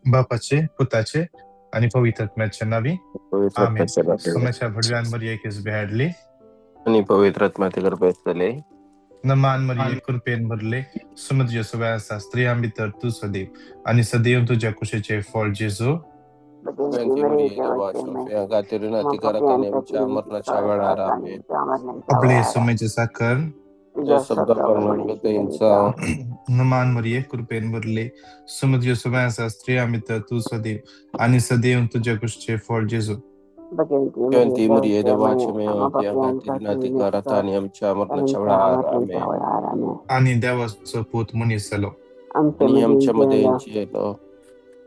बापाचे, पुताचे आनी पवित्र आत्म्याच्या नावी, आमेन. सोम्याच्या भडव्यान मरियेक भेडली आणि पवित्र आत्म्याचे गर्भ असले. नमान मरिये, कृपेन भरले, सुमत जेसू आसा, स्त्रियां भितर तूं सदैव आनी सदैव तुज्या कुशीचे फळ जेजू. भगवंती मरिये, देवाची माफिया खातीर विनंती कर आता आणि आमच्या मरणाच्या वेळार. आमेन. आपले सुमेचे साखर. तुझ्या शब्दाप्रमाणे त्यांचा. नमान मरिये, कृपेन भरले, सुमत जेसू आसा, स्त्रियां भितर तूं सदैव आनी सदैव तुज्या कुशीचे फळ जेजू. भगवंती मरिये, देवाची माफिया खातीर विनंती कर आता आणि आमच्या मरणाच्या वेळार. आमेन. आनी देवाचो पूत मनीस जालो आणि आमच्या मध्ये येलो.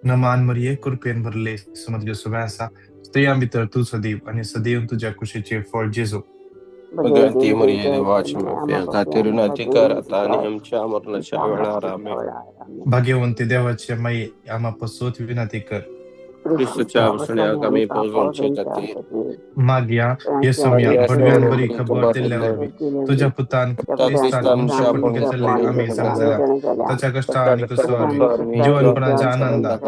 नमान मरिये, कृपेन भरले, सुमत जेसू आसा, स्त्रियां भितर तूं सदैव आनी सदैव तुज्या कुशीचे फळ जेजू. भगवंती मरिये, देवाची माफिया खातीर विनंती कर आता आणि आमच्या मरणाच्या वेळार. आमेन. भाग्यवंती देवाचे माई, आम्हा पसोत विनंती कर. क्रिस्तूच्या सण्याक आमी पोजोवचे खातीर. मागया हे सोम्या भडव्यान बरी खबर दिल्ल्या वरवीं तुझ्या पुतान क्रिस्तान मनुष्यपण घेतले आमी जाणा जाल्या, ताच्या कश्टा आनी क्रुसा वरवीं जिवनपणाच्या आनंदाक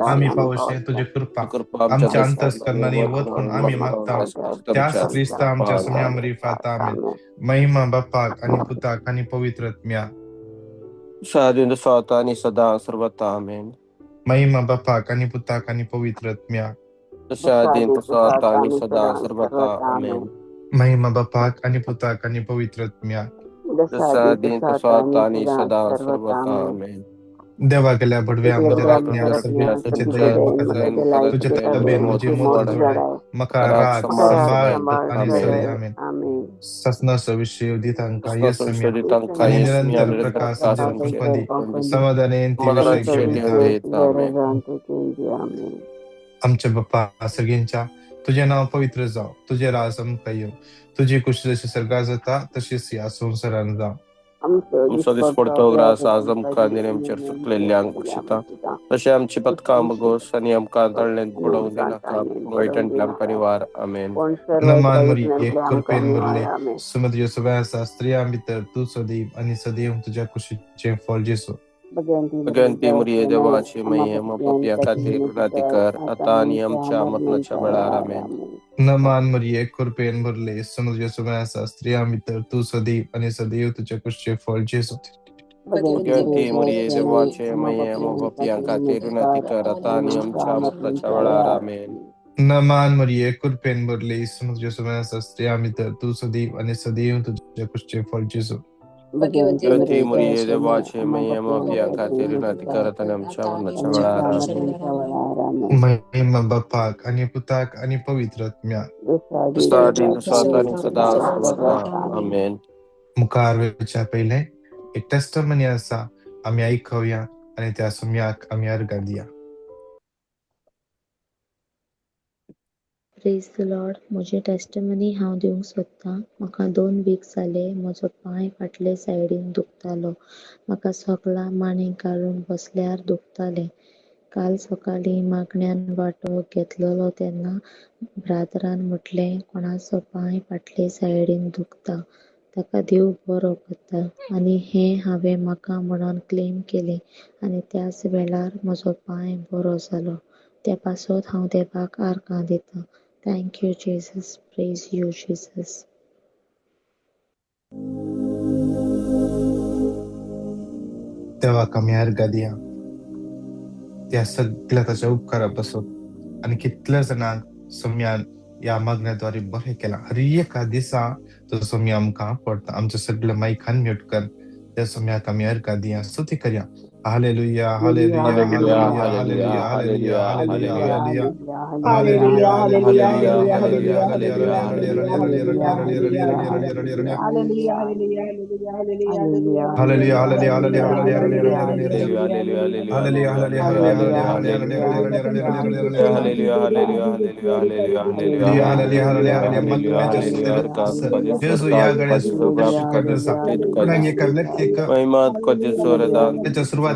आमी पावशे तुझी कृपा आमच्या अंतस्करणांनी वत म्हूण आमी मागता, त्याच क्रिस्ता आमच्या सोम्या मरिफात. आमेन. महिमा बापाक आणि पुताक आणि पवित्र आत्म्या. स्वाधीन स्वतः आणि सदा सर्वता. आमेन. महिमा बापाक आणि पुताक आणि पवित्र आत्म्या. स्वाधीन स्वतः आणि सदा सर्वता. आमेन. महिमा बापाक आणि पुताक आणि पवित्र आत्म्या. स्वाधीन स्वतः आणि सदा सर्वता. आमेन. देवा गेल्या भडव्या, म्हज्या राखण्या, सगळ्याचे दयेन म्हाका जाय, तुझ्या तबेन म्हजी मोत जोडाय, म्हाका राख, सांबाळ आनी चलय. आमेन. ससनाचो विशय दितांका येसम्या आनी निरंतर प्रकाश पंदी समाधानेन ती विशय घेवन दिता. आमच्या बाप्पा सगळ्यांच्या, तुझे नाव पवित्र जाव, तुझे राज आमकां येवं, तुजी कुशी जशी स्वर्गात जाता तशीच ह्या संवसारान जावं. आमचो दिसपडतो ग्रास आज आमकां आनी आमचेर चुकलेल्यांक बक्षिता तशें आमची पथकां बगोस आनी आमकां तळ्ळेंत बुडोवंक दिनाका, वायटांतल्यान आमकां निवार. आमेन. नमान मरिये, कृपेन भरले, सुमत जेसू आसा, स्त्रियां भितर तूं सदैव आनी सदैव तुझ्या कुशीचें फळ जेजू. भगवंती मरिये, देवाची माई, आम्हा पापयां खातीर विनंती कर आता आणि आमच्या मरणाच्या वेळार. आमेन. नमान मरिये, कृपेन भरले, सुमत जेसू आसा, स्त्रियां भितर तूं सदैव आनी सदैव तुझ्या कुशीचें फळ जेजू. भगवंती मरिये, देवाचे माई, आम्हा पापयां खातीर विनंती कर आता आणि आमच्या मरणाच्या वेळार. आमेन. नमान मरिये, कृपेन भरले, सुमत जेसू आसा, स्त्रियां भितर तूं सदैव आनी सदैव तुझ्या कुशीचें फळ जेजू. भगवंती मरिये, देवाचे माई, आम्हा पापयां खातीर विनंती कर आता आणि आमच्या मरणाच्या वेळार. आमेन. महिमा बापाक आणि पुताक आणि पवित्र आत्म्या. आदीन स्वतः आणि सदा सर्वता. आमेन. मुखार वचच्या पयलें एक टेस्टमनी आसा, आमी आयकुया आनी त्या सुम्याक आमी अर्गां दिया. प्रेज the Lord. म्हजी टेस्टिमनी हांव दिवंक सोदतां. म्हाका 2 वीक जाले, म्हजो पांय फाटले सायडीन दुखतालो. म्हाका सोकळा मांडी घालून बसल्यार दुखतालें. काल सकाळीं मागण्यान वांटो घेतलेलो तेन्ना ब्रादरान म्हटलें, कोणाचो पांय फाटले सायडीन दुखता ताका देव बरो करता आनी हें हांवें म्हाका म्हणून क्लेम केलें आनी त्याच वेळार म्हजो पांय बरो जालो. त्या पासत हांव देवाक आर्गां दितां. Thank you Jesus. Praise you Jesus. देवाक आमी अर्गां दिया त्या सगळ्या ताच्या उपकारा पासून आनी कितल्या जाणांक सोम्यान ह्या मागण्याद्वारे बरें केलां. हर एका दिसा तो सोम्या आमकां पडटा. आमच्या सगळ्या मायकान म्यूट कर, त्या सोम्याक आमी अर्गां दिया, स्तुती करया. Hallelujah, hallelujah, hallelujah, hallelujah, hallelujah, hallelujah, hallelujah, hallelujah, hallelujah, hallelujah, hallelujah, hallelujah, hallelujah, hallelujah, hallelujah, hallelujah, hallelujah, hallelujah. मागण्याच्या स्तुतीन जेजू ह्या गड्या कोणाक एका व्यक्तीक त्याच्या सुरवातीक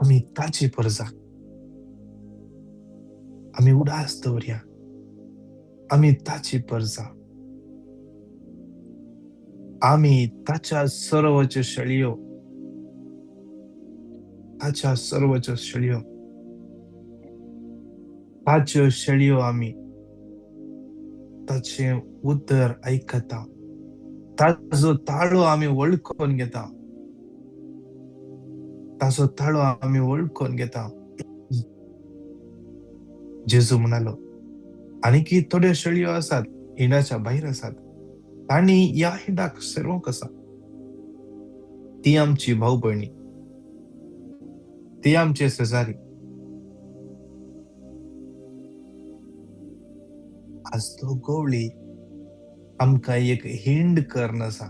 आमी ताची परजा, आमी उडास दवरया, आमी ताची परजा, आमी ताच्या सर्वच्यो शेळयो, ताच्या सर्वच्यो शेळयो, ताच्यो शेळयो आमी ताचें उतर आयकता, ताजो ताळो आमी वळखून घेता, ताचो ताळो आमी वळखून घेता. जेजू म्हणालो आनीकी थोड्यो शेळयो आसात हिंडाच्या भायर आसात, तांणी ह्या हिंडाक सेरोवंक आसा. ती आमची भाव भयणी, ती आमचे शेजारी. आज तो गवळी आमकां एक हिंड करून आसा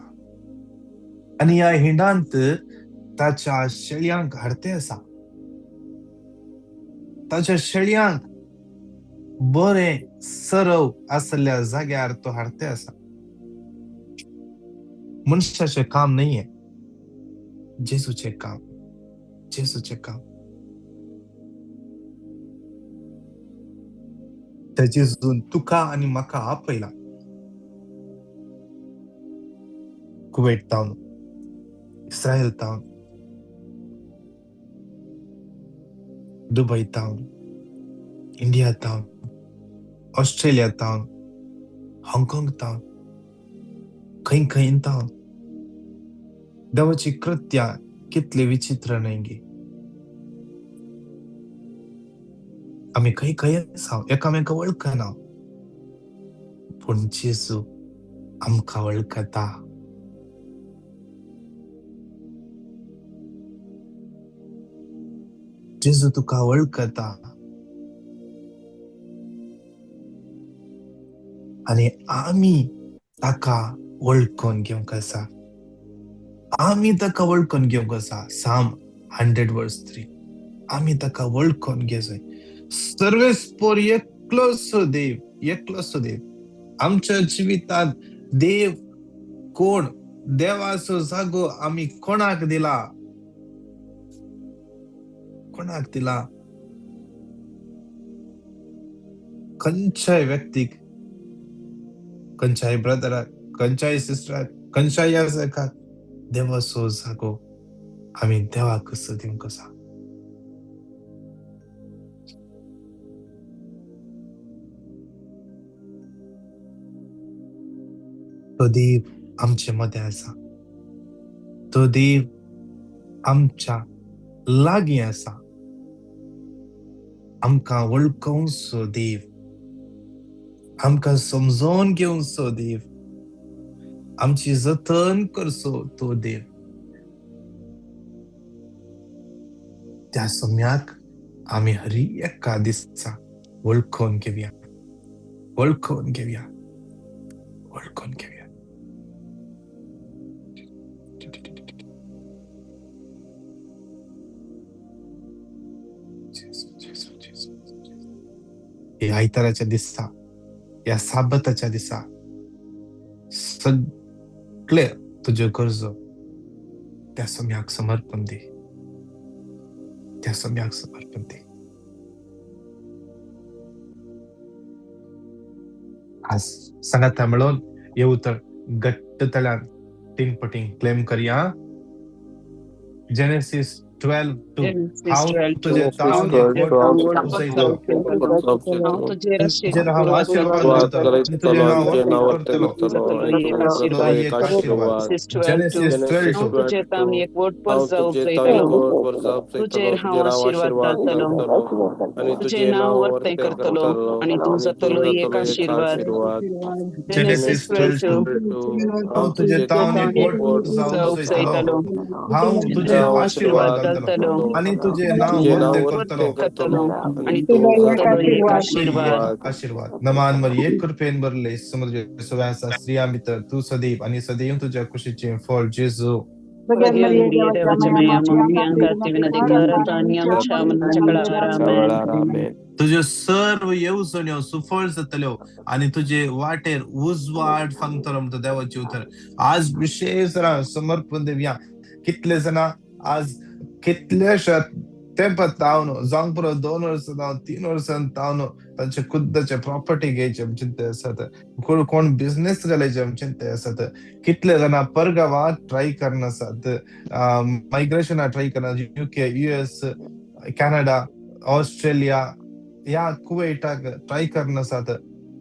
आनी ह्या हिंडांत ताच्या शेळयांक हाडते आसा, ताच्या शेळयांक बरें सरव आसल्या जाग्यार तो हाडते आसा. मनशाचें काम न्हय हें, जेजूचें काम, जेजूचें काम. त्या जेजून तुका आनी म्हाका आपयला कुवेट तावन, इस्रायल तावन, दुबय तावन, इंडिया तावन, ऑस्ट्रेलिया तावन, हाँगकाँग तावन, खंय खंय तावन. देवाची कृत्या कितली विचित्र न्हय गे. आमी खंय खंय आसा, एकामेका वळखना, पूण जेजू आमकां वळखता. जेजू तुका वळखता आनी आमी ताका वळखून घेवंक आसा, आमी ताका वळखून घेवंक आसा. साम 100:3 आमी ताका वळखून घेवंक जाय. सर्वेस्पोर एकलोसो देव, एकलोसो देव. आमच्या जिवितांत देव कोण, देवाचो जागो आमी कोणाक दिला, कोणाक दिला? खंयच्याय व्यक्तीक, खंयच्याय ब्रदराक, खंयच्याय सिस्टराक, खंयच्याय याजकाक देवाचो जागो आमी देवाक कसो दिवंक आसा. तो देव आमचे मदें आसा, तो देव आमच्या लागीं आसा, आमकां वळखोवचो देव, आमकां समजोवन घेवचो देव, आमची जतन करचो तो देव. त्या सम्याक आमी हरी एका दिसा वळखोवन घेवया, वळखोवन घेवया, वळखोवन घेवया. ह्या आयताराच्या दिसा, ह्या साबताच्या दिसा सगळे तुज्यो गरजो त्या सम्याक समर्पण दी, त्या सम्याक समर्पण दी. आज सांगाता मेळोवन हे उतर घट्ट तळ्यान 3 पटीं क्लेम करया. जेनेसिस 12:2 हांव तुजे तावन एक वट उसयतलो, तुजेर हांव आशीर्वाद घालतलो आनी तुजें नांव व्हड करतलो, तुजो एक आशीर्वाद. जेनेसिस 12:2 तुजेर हांव आशीर्वाद घालतलो, तुजें नांव व्हड करतलो आनी तूं जातलो एक आशीर्वाद. जेनेसिस 12:2 हांव तुजे तावन एक वट उसयतलो, हांव तुजेर आशीर्वाद घालतलो आनी तुजें नांव व्हड करतलो आनी तूं जातलो एक आशीर्वाद. आशीर्वाद. नमान मरिये, कृपेन भरले, समुद्र आसा, स्त्रियां भितर तूं सदैव आनी सदैव तुज्या कुशीचें फळ जेजू. तुज्यो सर्व येवजण्यो सुफळ जातल्यो आनी तुजे वाटेर उजवाड फांगतलो म्हणटा देवाचें उतर. आज विशेष समर्पण दिवया. कितले जाणां आज कितल्याशा तेंपा तावन जावंक पुरो 2 वर्सां जावं 3 वर्सां तावन तांचे खुद्दाचे प्रॉपर्टी घेयचे चिंते आसात, कोण बिझनेस घालायचे चिंते आसात, कितले जाणां परगांवां ट्राय करना आसात, मायग्रेशना ट्राय करना, UK, US, Canada, Australia या कुवेटाक ट्राय करना आसात.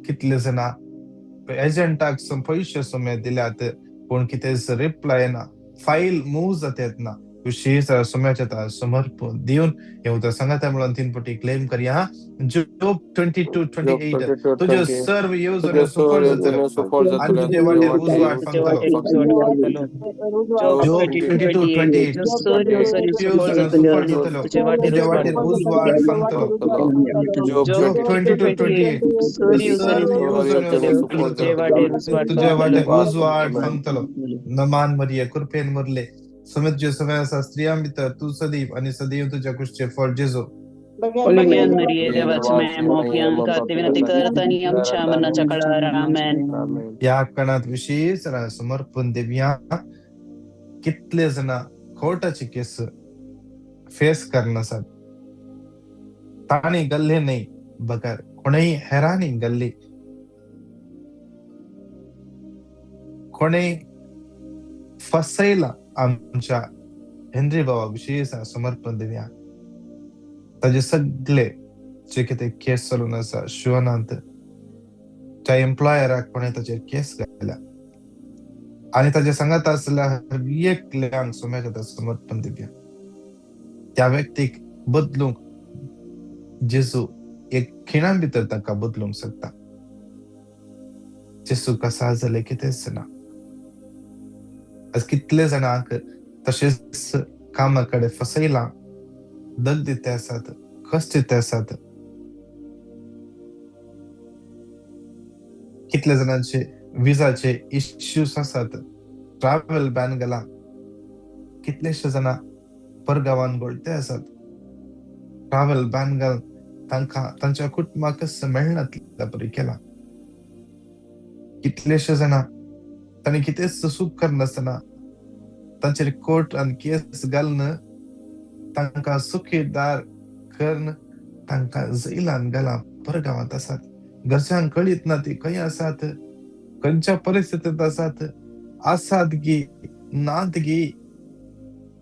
कितले जाणां एजंटाक पयशे सुमे दिल्यात पूण कितेंच रिप्लाय ना, फायल मूव जातात ना. विशेष सुम्याच्या समर्पण दिवन हे उतर सांगाता म्हणून 3 पटी क्लेम करया. जोब 22:28 तुझे सर्व येवजण्यो सफळ जातल्यो आनी तुजे वाटेर उजवाड फांकतलो. जोब 22:28 येवजण्यो सफळ जातल्यो तुजे वाटेर उजवाड फांकतलो. जोब 22:28 सर्व येवजण्यो सफळ जातल्यो तुजे वाटेर उजवाड फांकतलो. नमान मरिये कृपेन भरले, समेत जे सगळे आसा स्त्रियां भितर तूं सदैव आनी सदैव तुज्या कुशचे फळ जेजू. भगवान मरिये देवाची माया मोफियांका विनंती करत आणि आमच्या मरणाच्या काळार. आमेन. ह्या कणात विशेष समर्पण देवया. कितले जाणां कोर्टाची केस फेस करना आसात, तांणी गल्ले न्हय बगर कोणेय हेरांनी गल्ली, कोणेय फसयला आमच्या हेनरी बाबा विशेष समर्पण दिवया. ताजे सगळे जे कितें केस चलून आसा शिवनांत, त्या एम्प्लॉयराक कोणें ताचेर केस घाल्या आनी ताजे सांगात आसल्या हर एकल्यांक सोम्याच्या समर्पण दिवया. त्या व्यक्तीक बदलूंक जेजू एक खिणा भितर तांकां बदलूंक शकता. जेजू कसा जालें कितेंच ना. आज कितले जाणांक तशेंच कामा कडेन फसयलां, दग दिते आसात, कश्ट दिते आसात. कितले जाणांचे विजाचे इश्यूज आसात, ट्रॅव्हल बॅन घाला, कितलेशे जाणां परगांवान घोळटे आसात, ट्रॅव्हल बॅन घाल तांकां तांच्या कुटुंबाकच मेळनातल्या परी केला. कितलेशे जाणां तांणी कितेंच चूक करनासतना तांचेर कोर्ट आनी केस घालून तांकां सुखीदार करून तांकां जैलान घाला, परगांवांत आसात. घरच्यांक कळीत ना ती खंय आसात, खंयच्या परिस्थितींत आसात, आसात गी नात गी,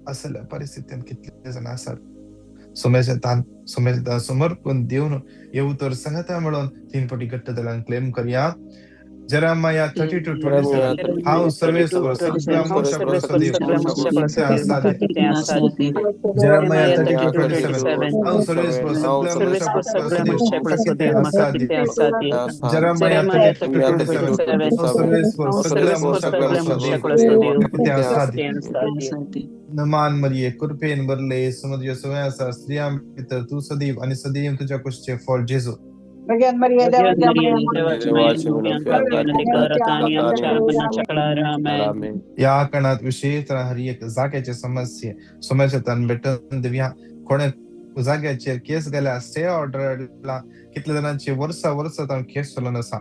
असल्या परिस्थितींत कितले जाण आसात. सोम्याच्या तान सोम्याच्या समर्पण दिवन हे उतर सांगता म्हणून 3 पटी घट्ट जाल्यान क्लेम करया. Jeremiah 32:27 हांव सर्वेस्पर सगळ्या मनशाक सदैव कितें आसा दी. Jeremiah 32:27 हांव सर्वेस्पर सगळ्या मनशाक सदैव कितें आसा दी. Jeremiah 32:27 हांव सर्वेस्पर सगळ्या मनशाक सदैव कितें आसा दी. नमान मरिये कृपेन भरले, समुद्र सगळें आसा स्त्रियां भितर तूं सदैव आनी सदैव तुज्या कुशचे फळ जेजू. भगवान मरिये देवाची माया ह्या कणात विशेष हर एक जाग्याचे समस्ये सोम्याच्या तान भेटून दिवया. कोणे जाग्याचेर केस घाल्या, स्टे ऑर्डर हाडला, कितल्या जाणांची वर्सां वर्सां तांकां केस चलून आसा.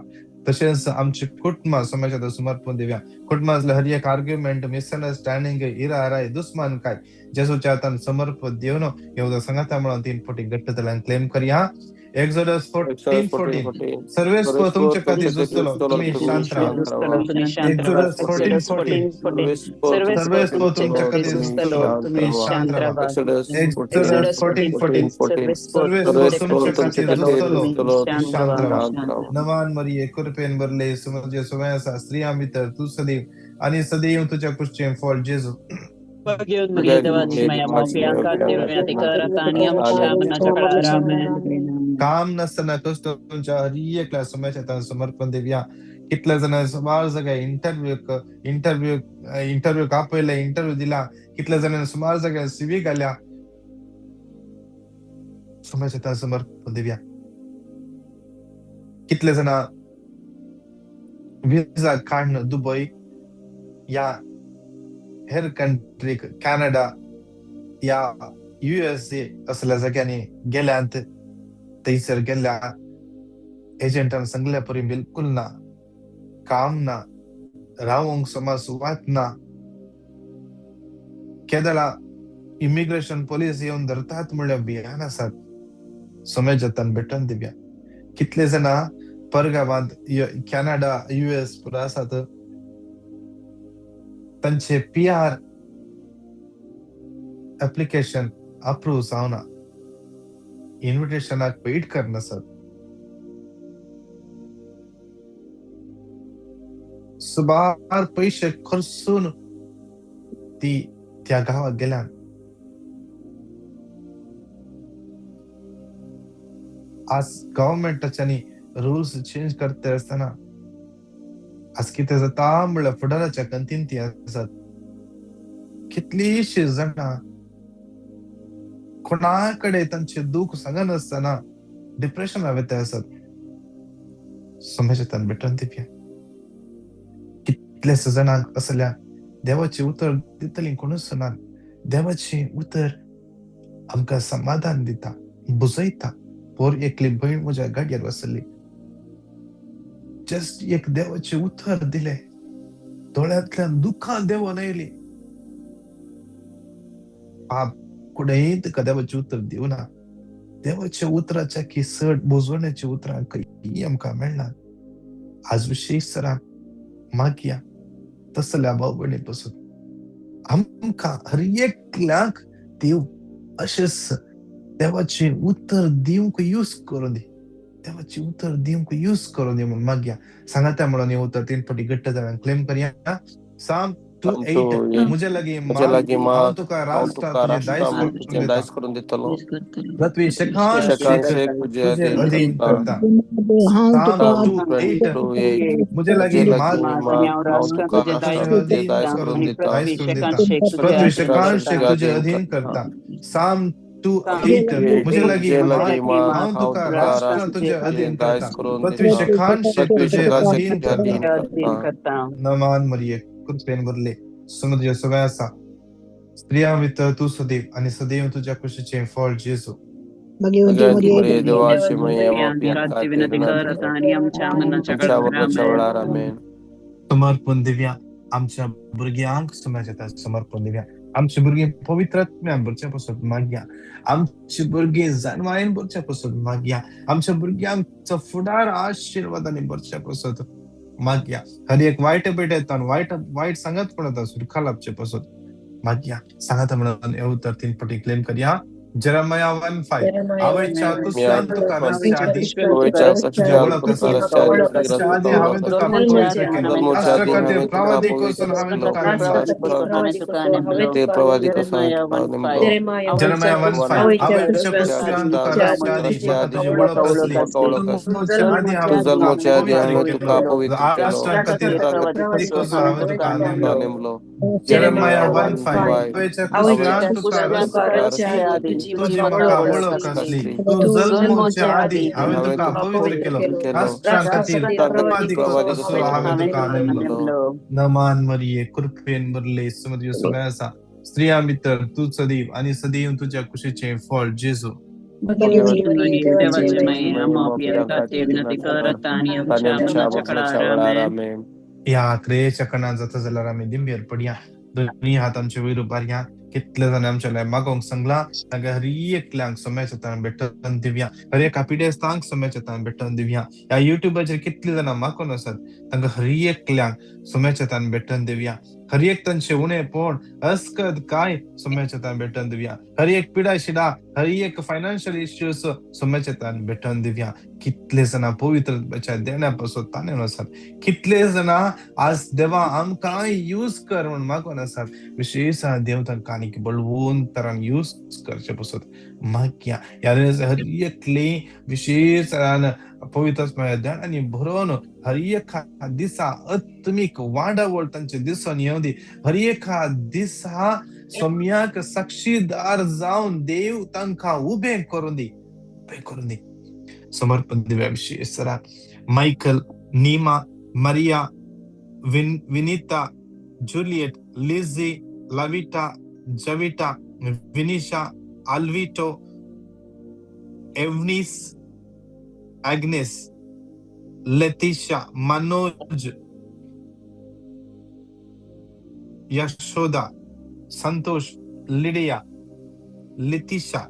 तशेंच आमची कुटुंबां सोम्याच्या समर्पण दिवया. कुटुंबांतले हर एक आर्ग्युमेंट, मिसअंडरस्टँडींग, इराराय, दुस्मान काय जेजूच्या हातान समर्पण दिवन हे सांगाता म्हणून 3 पटी घट्ट जाल्यान क्लेम करया. Exodus 14:14 सर्वेस्पर तुमचे खातीर झुजतलो, तुमी शांत रावा. Exodus 14:14 सर्वेस्पर तुमचे खातीर झुजतलो, तुमी शांत रावा. Exodus 14:14 सर्वेस्पर तुमचे खातीर झुजतलो, तुमी शांत रावा. नवान मरिये कृपेन भरले, समजे सगळें आसा स्त्रियां भितर तूं सदैव आनी सदैव तुज्या कुशचें फळ जेजू. भगवान मरिये देवाची माया मोफियांका विनंती करत आणि आमच्या मरणाच्या काळार. आमेन. काम नासतना कश्ट तुमच्या हर एकल्या सोम्याच्या हातान समर्पण दिवया. कितल्या जाणां सुमार जाग्यार इंटरव्यू इंटरव्यू आपयले, इंटरव्यू दिला, कितल्या जाणांनी सुमार जाग्यार सीवी घाल्या, सोम्याच्या हातान समर्पण दिवया. कितले जाणां विजा काडून दुबय या हेर कंट्रीक, कॅनडा या युएसए असल्या जाग्यांनी गेल्यात, थंयसर गेल्या एजंटान सांगल्या परी बिलकुल ना, काम ना, रावंक समा सुवात ना, केदळा इमिग्रेशन पोलीस येवन धरतात म्हणल्यार भियान आसात. सोमे जतान भेटून दिव्या. कितले जाणां परगांवांत कॅनडा, US पुरा आसात, तांचे PR application approve जावना, इन्विटेशनाक वेट करनासत. सुमार पयशे खर्चून ती त्या गांवाक गेल्यान. आज गव्हर्मेंटाच्यांनी रुल्स चेंज करता आसतना आज कितें जाता म्हणल्यार फुडाराच्या कंतीन ती आसात. कितलीशीं जाणां कोणा कडेन तांचे दूख सांगनासतना डिप्रेशना वयता आसात. समाजांत भेटून दिवया. कितलेशे जाणांक असल्या देवाचें उतर दितलीं कोणूच ना. देवाचें उतर आमकां समाधान दिता, बुजयता. पोर एकली भयण म्हज्या गाडयेर बसली, जस्ट एक देवाचें उतर दिलें, दोळ्यांतल्यान दुखां देंवोन आयलीं. पाप कुणेय तुका देवाचें उतर दिवना. देवाच्या उतराच्या की चड बुजवण्याची उतरां खंय आमकां मेळना. आज विशेश सरान मागया तसल्या भाव भयणी पसून आमकां हर एकल्याक देव अशेंच देवाचें उतर दिवंक यूज करूं दी, देवाचें उतर दिवंक यूज करूं दी म्हूण मागया. सांगाता म्हणून हें उतर तीन फावटी घट्ट जावन क्लेम करया. साम 2:8 म्हजे लागीं माग, हांव तुका राष्ट्रां तुजें दायज करून दितलो. पृथ्वी शकान शेक तुजें अधीन करता. साम 2:8 म्हजे लागीं माग, हांव तुका तुजें दायज करून दिता. पृथ्वी शकान शेक तुजें अधीन करता. साम 2:8 म्हजे लागीं माग, हांव तुका राष्ट्रां तुजें अधीन करता. पृथ्वी शकान शेक तुजें अधीन करता. नमान मरिये कृपेन भरले, समुद्र सगळें आसा. स्त्रियां भितर तूं सदैव आनी सदैव तुज्या कुशीचें फळ जेजू. समर्पण दिव्या आमच्या भुरग्यांक, समाजात समर्पण दिव्या. आमची भुरगीं पवित्र आत्म्यान भरच्या पासून मागया. आमची भुरगीं जानवायन भरच्या पासून मागया. आमच्या भुरग्यांचो फुडार आशिर्वादांनी भरच्या पासून मागया. हर एक वायट भेट येता, वायट वायट सांगत पण सुरखा लाभचे पासून मागया. सांगता म्हणून हे उतर तीन फावटी क्लेम करया. जेरेमाया 1:5 आवयच्या कुसव्यान तुका रस्त्या आदीं तुजी वळख आसली. रस्त्या आदीं हांवें तुका पवित्र केलो. राष्ट्रा खातीर प्रवादी कसून हांवें तुका नेमलो. जेरेमाया 1:5 आवयच्या कुसव्यान तुका रस्त्या आदीं म्हाका तुजी वळख आसली. जल्मोच्या आदीं हांवें तुका पवित्र केलो. राष्ट्रा खातीर प्रवादी कसून हांवें तुका नेमलो. जेरेमाया 1:5 आवयच्या कुसव्यान तुका रस्त्या आदीं तुजी म्हाका वळख आसली. तूं जल्मोच्या आदीं हांवें तुका पवित्र केलो. राष्ट्रां खातीर प्रवादी कसून हांवें तुका नेमलो. नमान मरिये कृपेन भरले, समुद्र सगळें आसा. स्त्रियां भितर तूं सदैव आनी सदैव तुज्या कुशीचें फळ जेजू. ह्या क्रियेच्या कणान जाता जाल्यार आमी दिंबेर पडया. दोनी हात आमचे वयर उबारया. कितले जाण आमच्या लाय मागोवंक सांगला तांकां हर एकल्यांक सोम्याच्या तान भेटोवन दिवया. हर एका पिडेस्तांक सोम्याच्या तान भेटोवन दिवया. ह्या युट्यूबाचेर कितले जाणां मागून आसात तांकां हर एकल्यांक सोम्याच्या तान भेटोवन दिवया. हर एक तांचे उणेपण अस्कत काय सोम्याच्या तान भेटोवन दिवया. हर एक पिडा शिडा, हर एक फायनान्शियल इश्यूज सोम्याच्या तान भेटोवन दिवया. कितले जाणां पवित्र देण्या पासून ताणें आसात. कितले जाणां आज देवा आमकां यूज कर म्हूण मागून आसात. विशेश देव तांकां आनीक बळवून तरान यूज करचे पासून मागया. ह्या हर एकले विशेश पवित्र देणांनी भरोवन हर एका दिसा आत्मीक वाडावळ तांचे दिसून येवं दी. हर एका दिसा सोम्याक साक्षीदार जावन देव तांकां उबें करूं दी, उबें करूं दी. समर्पण दिव्या विशेष सरा Michael, Nima, Maria, Vinita, Juliet, Lizzy, Lavita, Javita, Vinisha, Alvito, Evnis, Agnes, Letitia, Manoj, Yashoda, Santosh, Lydia, Letitia,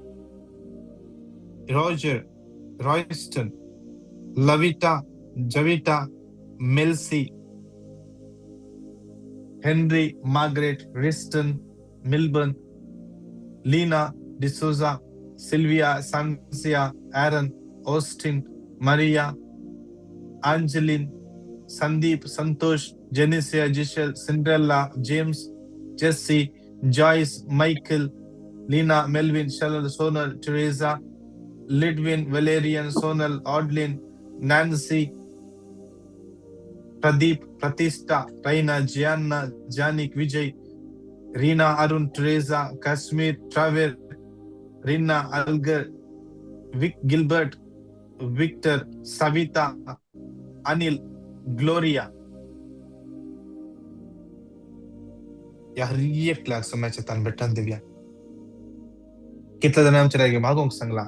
Roger, Royston, Lavita, Javita, Melcy, Henry, Margaret, Riston, Milburn, Lena, D'Souza, Sylvia, Sancia, Aaron, Austin, Maria, Angeline, Sandeep, Santosh, Jenicia, Giselle, Cinderella, James, Jesse, Joyce, Michael, Lena, Melvin, Shalal, Sonal, Teresa, Lidwin, Valerian, Sonal, Audlin, Nancy, Pradeep, Pratista, Raina, Gianna, Janik, Vijay, Reena, Arun, Teresa, Kashmir, Traver, Rina, Algar, Vic, Gilbert, Victor, Savita, Anil, Gloria. ह्या हर एकल्याक सोम्याच्या तान भेटन दिवया. कितले जाणां आमच्या लागीं मागूंक सांगला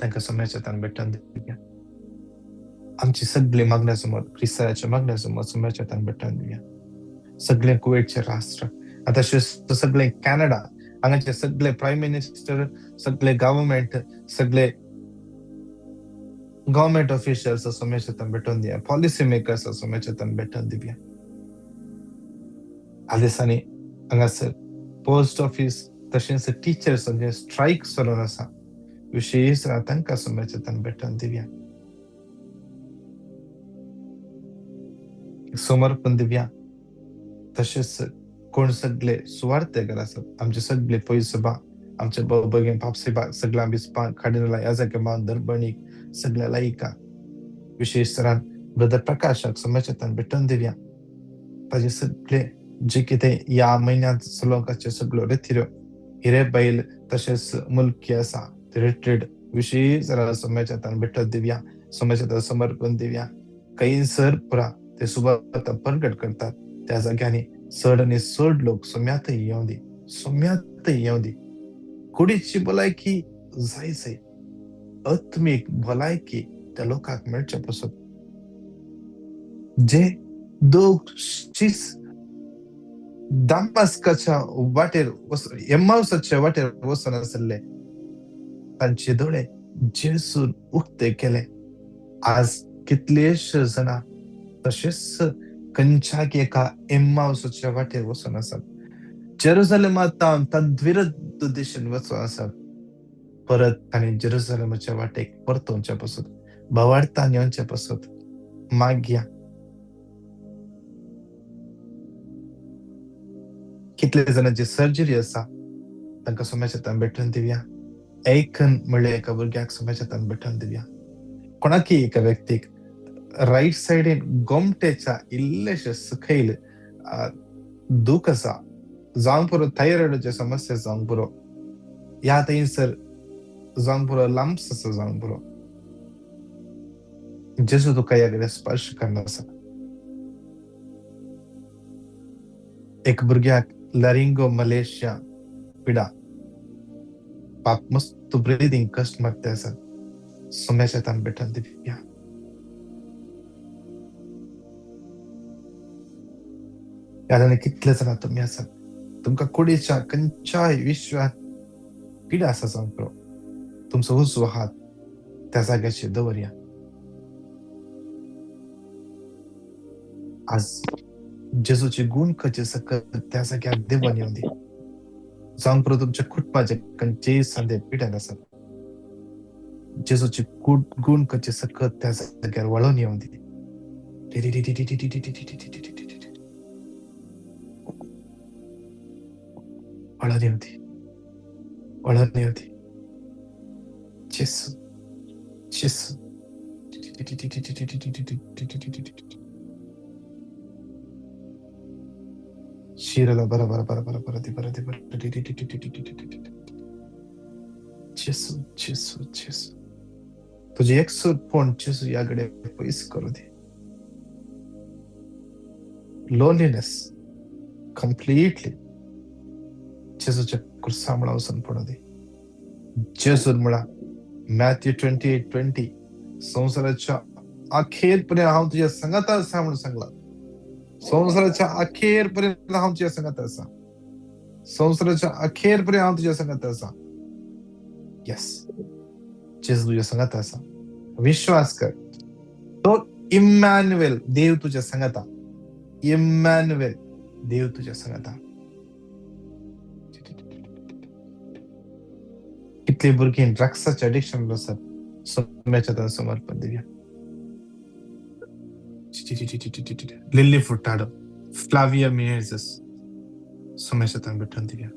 तांकां सोम्याच्या तान भेटन दिवया. आमची सगळी मागण्या समोर, क्रिस्ताच्या मागण्या समोर सोम्याच्या तान भेटन दिवया. सगळे कुवेटचे राष्ट्र, आतां सगळे कॅनडा, हांगाचे सगळे प्रायम मिनिस्टर, सगळे गव्हर्मेंट, सगळे गव्हर्मेंट ऑफिशियल्स सोम्याच्या तान भेटून दिया. पॉलिसी मेकर्स सोम्याच्या तान भेटून दिवया. ह्या दिसांनी हांगासर पोस्ट ऑफिस तशेंच टिचर्स जे स्ट्रायक चलून आसा, विशेश तांकां सोम्याच्या तान भेटून दिवया. समर्पण दिवया. तशेंच कोण सगळे सुवार्थेकर आसात, आमचे सगळे पयसोबा, आमचे भाव भयण पापसेबा, सगळ्या बिस्पां, कार्डिनला, याजक, दर्बणीक, सगळ्या लायका, विशेष तरान ब्रदर प्रकाशाक सोम्याच्या तान भेटून दिवया. ताजे सगळे जे कितें ह्या म्हयन्यांत चलोवपाचे सगळ्यो रेतिऱ्यो हिरे बैल तशेंच मुलकी आसा ते रिट्रीट, विशेष सोम्याच्या तान भेटून दिवया. सोम्याच्या तान समर्पण दिवया. खंयसर पुरा ते सुवाता परगट करतात त्या जाग्यांनी चड आनी चड लोक सोम्यातय येवं दी, सोम्यातय येवं दी. कुडीची भलायकी जाय जाय, आत्मीक भलायकी त्या लोकांक मेळचे पसत. जे दोग शीस दामास्काच्या वाटेर, एम्माउसाच्या वाटेर वचून आसले, तांचे दोळे जेसून उक्ते केले. आज कितलेशे जाणां तशेंच खंयच्याक एका एम्माउसाच्या वाटेर वचून आसात, जेरुजलेमांत तद्विरुद्ध दिशेन वचून आसात. परत तांणी जेरुजलेमाच्या वाटेक परतोवच्या पसत, भावार्थान येवचे पसत मागया. कितले जाणांची सर्जरी आसा तांकां सोम्याच्या तान भेटून दिवया. ऐकन म्हणल्यार एका भुरग्याक सोम्याच्या तान भेटून दिवया. कोणाकी एका व्यक्तीक रायट सायडीन गोमटेच्या इल्लेशे सकयल दूख आसा, जावंक पुरो थायरॉयडाची समस्या जावंक पुरो, ह्या थंयसर जावंक पुरो लम्प्स आसा जावंक पुरो, जेजू तुका ह्या कडेन स्पर्श करना आसा. एक भुरग्याक लरिंगो मलेशिया पिडा, पाप मस्त ब्रिदींग कश्ट मारते आसा, सोम्याच्या तान भेटून दिवया. ह्या कितले जाणां तुमी आसात, तुमकां कुडीच्या खंयच्याय विश्वात पिडा आसा जावंक पुरो, तुमचो उजवो हात त्या जाग्याचेर दवरया. आज जेजूची गुण खंयचे सकत त्या जाग्यार देवान येवं दी. जावंक पुरो तुमच्या कुटुंबाचे खंयचेय सांदे पिड्यान आसात, जेजूची गुण खंयचे सकत त्या जाग्यार वळोवन येवं दी. वळोवन येवं दी, वळोवन येवं दी. जेसू, जेसू. शिरला बरा बरा बरा बरा बरा दी बरा दी बरा. जेसू, जेसू, जेसू. तुझे एकसूर फोन जेसू ह्या कडे पयस करूं दी. लोनलीनेस कंप्लीटली जेजूच्या कुर्सा मुळा वचून पडूं दी. जेजून म्हळा मॅथ्यू 28:20, संवसाराच्या अखेर पर्यंत हांव तुज्या संगात आसा म्हणून सांगला. संवसाराच्या अखेर पर्यंत हांव तुज्या संगात आसा, संवसाराच्या अखेर पर्यंत हांव तुज्या संगात आसा. येस, जेजू तुज्या सांगाता आसा, विश्वास कर. तो इम्मॅन्युएल देव तुज्या सांगाता, इम्मॅन्युएल देव तुज्या सांगाता. कितली भुरगीं ड्रग्साच्या एडिक्शन आसात, सोम्याच्या तांकां समर्पण दिवया. लिल्ली फुटाडो, फ्लाविया मिनेझस, सोम्याच्या तांकां भेटून दिवया.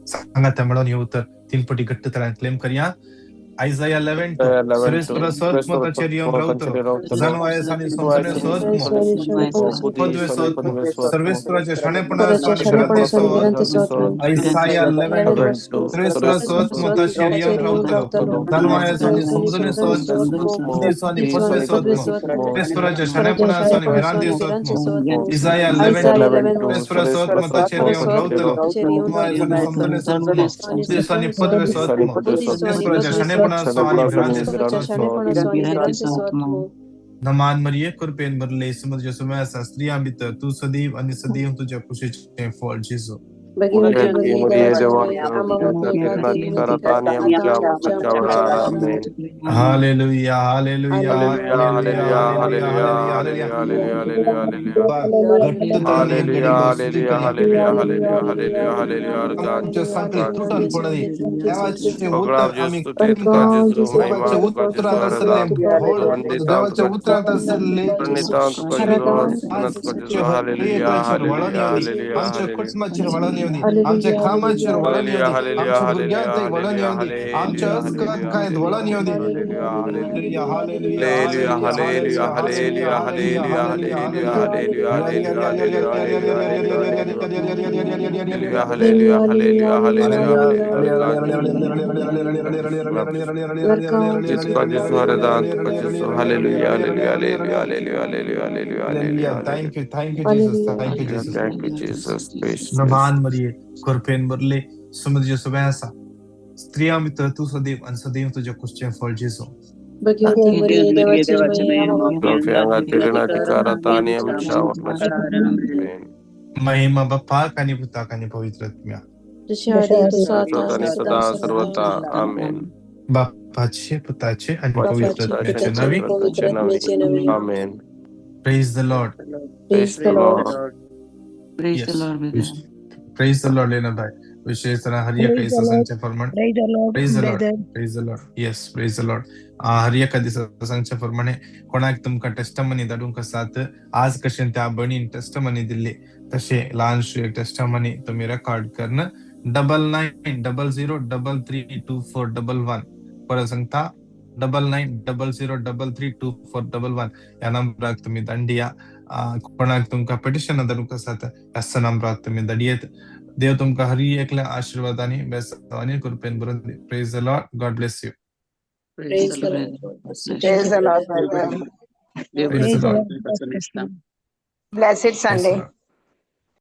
सांगाता म्हणून हे उतर 3 पटी घट्ट तरान क्लेम करया. आयजाया 11:2, सुरेश्वर सोत्मो येवन रावतलो, जानवायस आनी समजणे सोत्मो, पदवे सोत्मो, सर्वेश्वराच्या शाणेपणा स्वानी भिरांते सोत्मो. आयजाया 11:2, सुरेश्वर सोत्मो ताचेर येवन रावतलो, जानवायस आनी समजणे सोत्मो, बुद्धी पदवे सोत्मो, सर्वेश्वराच्या शाणेपणा स्वानी भिरांते सोत्मो. इजाया 11:2, सुरेश्वर सोत्मो ताचेर येवन रावतलो, जानवायस आनी समजणे सोत्मो, बुद्धी पदवे सोत्मो, सर्वेश्वराच्या शाणेपणा नमान मरिये कृपेन भरले, समुद्र सुम्या आसा, स्त्रियां भितर तूं सदैव आनी सदैव तुज्या कुशीचें फळ जेजू. Hallelujah, hallelujah, hallelujah, hallelujah, hallelujah. आमच्या सांकळी तुटन पडली देवाचे उतर, आमी देवाच्या उतरांत आसले देवाच्या उतरांत आसले वळण येवंदी, आमच्या कुटुंबाचेर वळण येवंदी, आमच्या कामाचेर वळण येवंदी, आमच्या भुरग्यांक वळण येवंदी, आमच्या अस्कांत वळण येवंदी. Hallelujah, hallelujah, hallelujah, hallelujah, hallelujah, hallelujah, hallelujah, hallelujah. Thank you, thank you Jesus, thank you Jesus. Thank you Jesus. नमान मरिये कृपेन भरले, समुद्र सुबह आसा, स्त्रियां भितर तूं सदैव आनी सदैव तुज्या कुशीचें फळ जेजू. महिमा बापाक आनी पुताक आनी पवित्र आत्म्याक, सदा सर्वता. आमेन. बापाचे, पुताचे आनी पवित्र आत्म्याचे नांवी. आमेन. Praise the Lord. Praise the Lord. Praise the Lord, brother. Praise the Lord, Lena bhai. विशेष तरह हर एक दिसा सांगचे प्रमाणे. Praise the Lord, Praise the Lord. brother. Praise the Lord. Yes, praise the Lord. हर एका दिसा सांगचे प्रमाणे कोणाक तुमकां टेस्टमनी धाडूंक आसात, आज कशें त्या भयणीन टेस्टमनी दिल्ली तशें ल्हानशी एक टेस्टमनी तुमी रेकॉर्ड करन 9900332411, परत सांगता 9900332411 ह्या नंबराक तुमी धाडिया. कोणाक तुमकां पिटिशन धाडूंक आसात ह्याच नंबराक तुमी धाडयेत. देव तुमकां हर एकल्या आशिर्वाद आनी बेसांव आनी कृपेन भरून दी. Praise the Lord. God bless you. Praise the Lord, brother. Praise the Lord, brother. Dev Praise the Lord. Blessed Sunday. Yes, Lord.